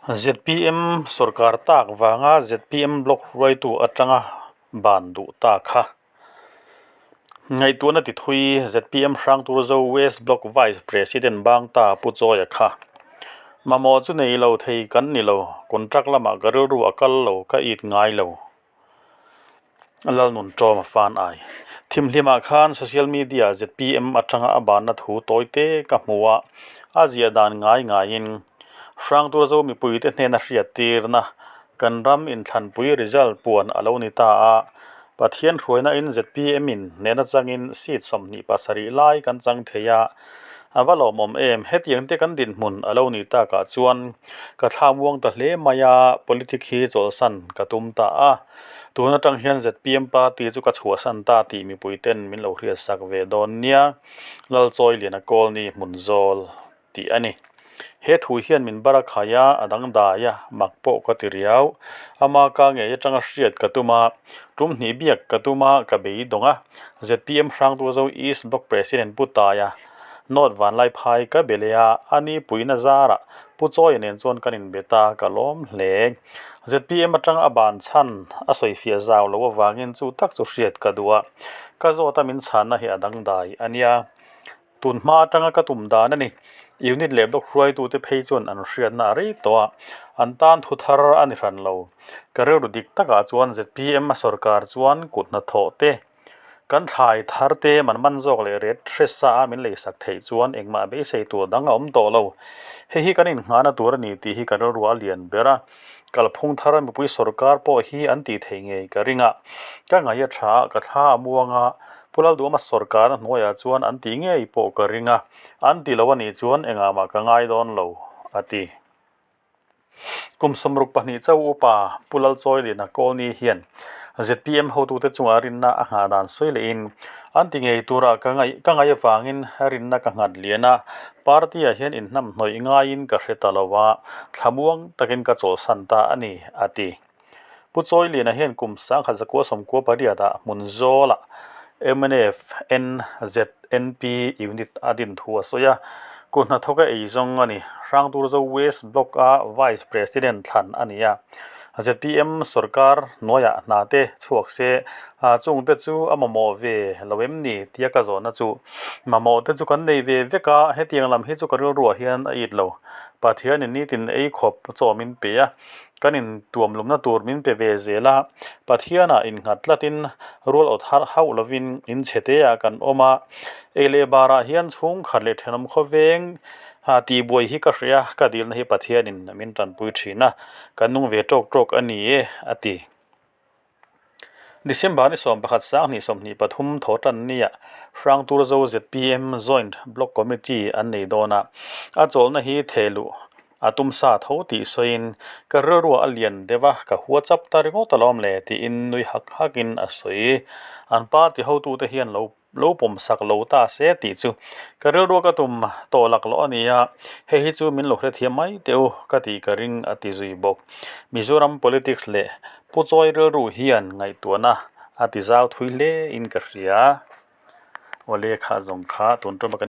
Zpm sorkar tak vanga zpm block hruaitu atanga ban duh ta kha. Ngaihtuahna ti thui zpm Hrangturzo West Block Vice President bang ta Pu Chawia kha. Mamawh chu nei lo thei kan ni lo, contract lamah ka rilru a kal lo, ka it ngai lo. Lalnun ṭawm a fan ai. Thimhlimah khan social media zpm atanga a banna thu tawite ka hmu a, a ziah dan ngai ngaiin Hrangturzo mipuite hnena hriattirna kan ram inthlanpui result puan a lo ni ta a, Pathian hruaina in zpm in hnena changin seat 27 lai kan chang thei a, a va lawmawm em? Hetiang te kan dinhmun a lo nih takah chuan ka thla muang ta hle mai a, politic hi chawlhsan ka tum ta a. Tun atang hian zpm party chu ka chhuahsan ta tih mipui ten min lo hriatsak ve dawn nia, Lalchawiliana Kawlni hmun zawl tih a ni. He thu hian min bar a khai a, a dangdai a, mak pawh ka ti riau. Ama ka ngei atanga hriat ka tum a, tum hnih biak ka tum a, ka beidawng a. Zpm Hrangturzo East Block President Pu Taia North Vanlaiphai ka be leh a, a ni puina zarah Pu Chawia nen chuan kan inbe ta, ka lawm hle. Zpm atanga a ban chhan a sawifiah zau loh avangin chu tak chu hriat ka duh a, ka zawt a min chhanna hi a dangdai a nia. Tun hma atanga ka tum dan a ni. Unit leh block hruaitute phei chuan an hriatna a rei tawh a, an tan thu thar a ni hran lo. Ka rilru dik takah chuan zpm a sorkar chuan kut hnathawh te, kan thlai thar te man man zawk leh ret hre sa a min leisak theih chuan engmah beisei tur dang a awm tawh lo. Hei hi kan innghahna tur a ni tih hi ka rilru a lian ber a. Kalphung thar mipui sorkar pawh hi an tih theih ngei ka ring a. Ka ngaih a tha a, ka thla a muang a, Pu Lalduhama sorkarna hnuaiah chuan an tih ngei pawh ka ring a, an ti lo a nih chuan engah mah ka ngai dawn lo, a ti. Kum 62 chauh upa Pu Lalchawiliana Kawlni hian zpm hotute chungah rinna a nghah dan sawi lehin an ti ngei turah ka ngaih ka ngaih avangin rinna ka nghat lian a, party-ah hian inhnamhnawih ngaiin ka hre ta lo a, thlamuang takin ka chawlhsan ta a ni, a ti. Pu Chawiliana hian kum 1998-ah hmun zawlah mnf NZNP unit a din thu a sawi a, kut hnathawka ei zawng a ni. Hrangturzo West Block-a Vice President thlan a ni a, zpm sorkar hnuaiah hna te chhuak se, chungte chu a mamawh ve lo em ni tia ka zawhna chu mamawh te chu kan nei ve vek a, hetiang lam hi chu ka rilruah hian a it lo. Pathianin nitin ei khawp chaw min pe a. Kan intuamlumna tur min pe ve zel a, Pathianah innghat tlatin rual awt harh hauh lovin in chhe teah kan awm a. Ei leh barah hian chhungkhat leh thenawm khawveng tihbuai hi ka hria, ka dilna hi Pathianin min tanpui thin a, kan nung ve tawk tawk a ni e, a ti. December ni 11 2023 thaw tan nia Hrangturzo zpm Joint Block Committee an nei dawn a, a chawlhna hi thehluh a tum sa tho tih sawiin ka rilruah a lian deuh a, ka hua chap ta ringawt alawm le tiin nui hak hakin a sawi. An party hotute hian lo lo pawm sak lo ta se tih chu ka rilruah ka tum tawh lak loh a ni a, hei hi chu min lo hrethiam mai teh u ka tih ka ring a ti zui bawk. Mizoram politics leh Pu Chawi rilru hian ngaihtuahna a ti zau thui hle in ka hria. Awle kha zawng kha tun tuma kan.